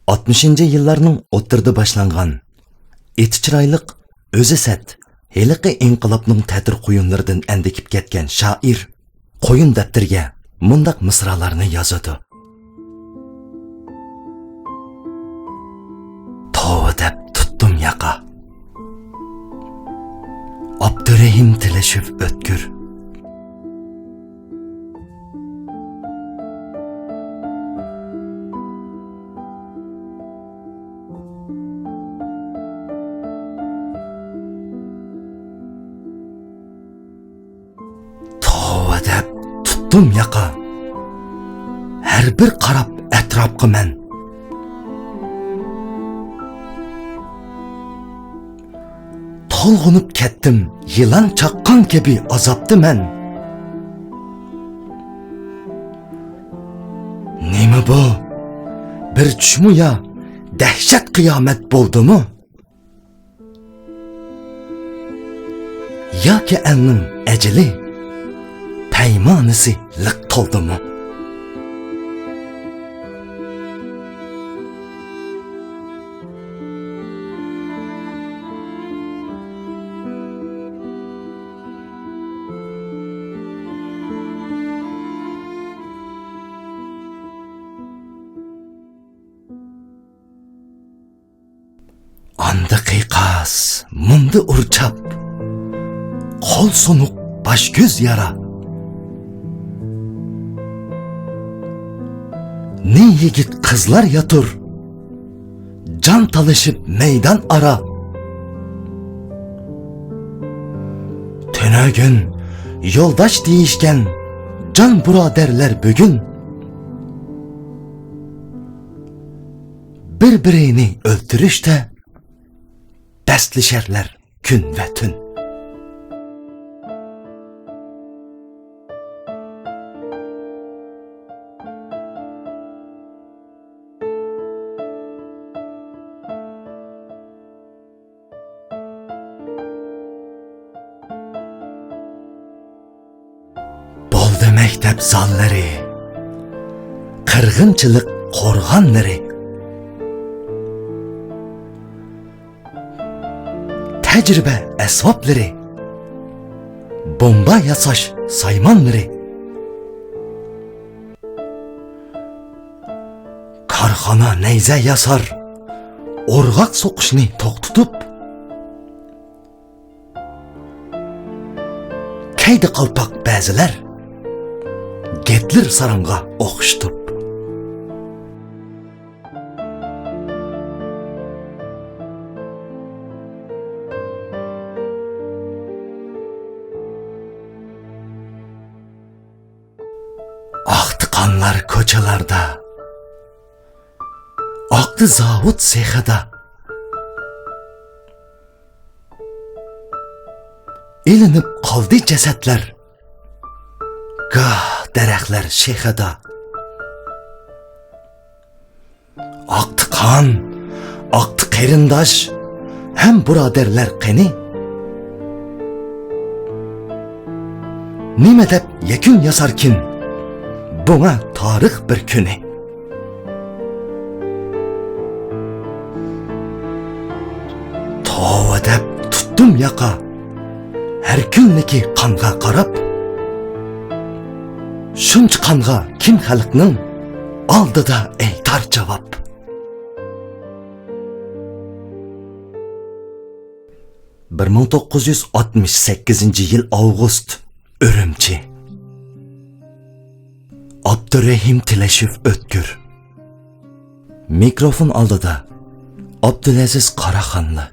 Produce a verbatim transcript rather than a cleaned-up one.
ئاتمىشىنچى يىللارنىڭ ئوتتۇرىدا باشلانغان، ئېتى چىرايلىق، ئۆزى سەت، ھېلىقى ئىنقىلابنىڭ تەتۈر قۇيۇنلىرىدىن ئەندىكىپ كەتكەن شائىر قۇيۇن دەپتىرىگە مۇنداق مىسرالارنى يازىدۇ. توۋا دەپ تۇتتۇم ياقا. ئابدۇرېھىم تىلىشېۋ ئۆتكۈر. توۋا دەپ تۇتتۇم ياقا. ھەر بىر قاراپ ئەتراپقا مەن، تولغىنىپ كەتتىم يىلان چاققان كەبى ئازابتا مەن. نېمە بۇ؟ بىر چۈشمۇ يا دەھشەت قىيامەت بولدىمۇ؟ ياكى ئەلنىڭ ئەجىلى، پەيمانىسى لىق تولدىمۇ؟ ئاندا قىيقاس، مۇندا ئۇرچاپ، قول سۇنۇق، باش كۆز يارا. نى يىگىت قىزلار ياتۇر، جان تالىشىپ مەيدان ئارا. تۈنۈگۈن يولداش دېيىشكەن جان بۇرادەرلەر بۈگۈن بىر-بىرىنى ئۆلتۈرۈشتە بەسلىشەرلەر كۈن ۋە تۈن. بولدى مەكتەپ زاللىرى، قىرغىنچىلىق قورغانلىرى، تەجرىبە ئەسۋابلىرى، بومبا ياساش سايمانلىرى، كارخانا نەيزە ياسار، ئورغاق سوقۇشنى توختىتىپ، كەيدى قالپاق بەزىلەر، گىتلېر ساراڭغا ئوخشىتىپ. ئاقتى قانلار كوچىلاردا، ئاقتى زاۋۇت سېخىدا. ئېلىنىپ قالدى جەسەتلەر، گاھ دەرەخلەر شېخىدا. ئاقتى قان، ئاقتى قېرىنداش ھەم بۇرادەرلەر قېنى؟ نېمە دەپ يەكۈن ياساركىن بۇڭا تارىخ بىر كۈنى؟ توۋا دەپ تۇتتۇم ياقا، ھەر كۈنلۈكى قانغا قاراپ. شۇنچە قانغا كىم خەلقنىڭ ئالدىدا ئېيتار جاۋاب؟ بىر مىڭ توققۇز يۈز ئاتمىش سەككىزىنچى يىل ئاۋغۇست، ئۈرۈمچى. ئابدۇرېھىم تىلەشېۋ ئۆتكۈر. مىكروفون ئالدىدا ئابدۇلئەزىز قاراخانلى.